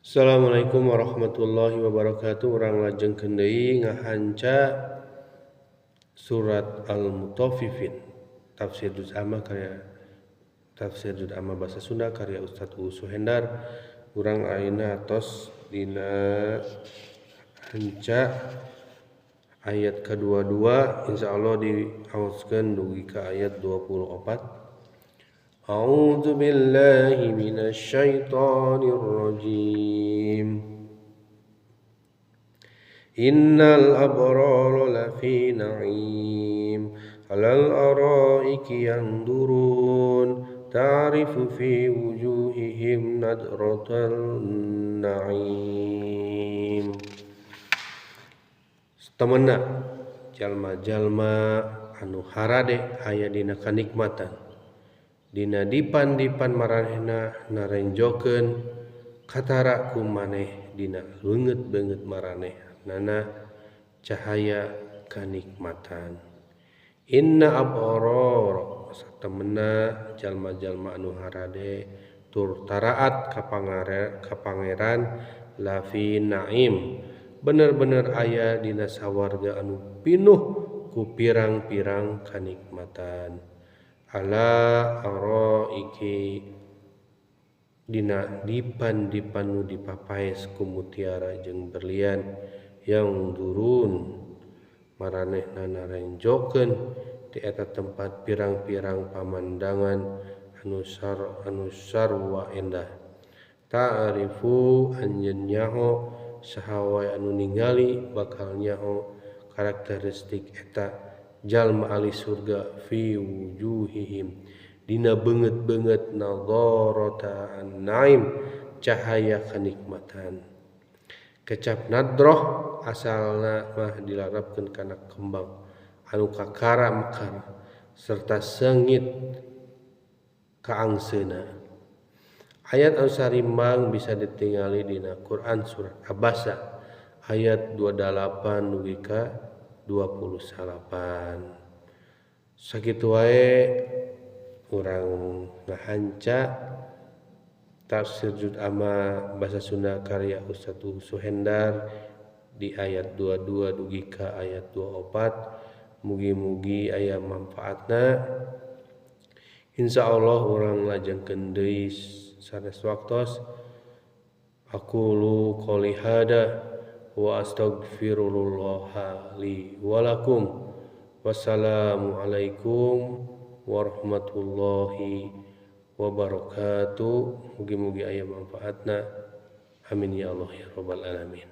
Assalamualaikum warahmatullahi wabarakatuh. Urang lajengkeun deui ngahanca surat Al-Mutaffifin. Tafsir Juz Amma karya Tafsir Juz Amma bahasa Sunda karya Ustaz Uu Suhendar. Urang ayeuna atos dina hanca ayat ke-22, insyaallah diaoskeun dugi ka ayat 24. A'udzu billahi minasyaitonir rajim. Innal abrara lafi na'im 'alal araiki yanzurun ta'rifu fi wujuhihim nadratan na'im. Temenna jalma-jalma anu harade aya dina kanikmatan, dina dipan-dipan maranehna narenjokeun katara ku maneh dina leungeut-beungeut maraneh nana cahaya kanikmatan. Inna abrara satemena jalma-jalma anu harade tur taraat ka pangeran lafi naim, bener-bener aya dina sawarga anu pinuh ku pirang-pirang kanikmatan. Ala araiki dina dipan-dipan nu dipapaes ku mutiara jeung berlian yang turun maranehna narenjokeun di eta tempat pirang-pirang pamandangan anu sarwa endah. Ta'rifu anjeun nyaho saha wae anu ningali bakal nyaho karakteristik eta jalma ahli surga fi wujuhihim dina beungeut-beungeut nadharata an-naim cahaya kenikmatan. Kecap nadroh asalna mah dilarapkeun kana kembang anu kakara mekar serta seungit kaangseuna. Ayat anu sarimbang bisa ditingali dina Quran surat Abasa ayat 28 dugi ka 29. Sakitu wae urang ngahanca tafsir Juz Amma bahasa Sunda karya Ustaz Uu Suhendar di ayat 22 dugi ka ayat 24. Mugi-mugi aya manfaatna. Insyaallah urang lajengkeun deui sanes waktos. Aqulu qouli hada wa astaghfirullaha li wa lakum. Wassalamualaikum warahmatullahi wabarakatuh. Mugi-mugi aya manfaatna. Amin ya Allah ya rabbal alamin.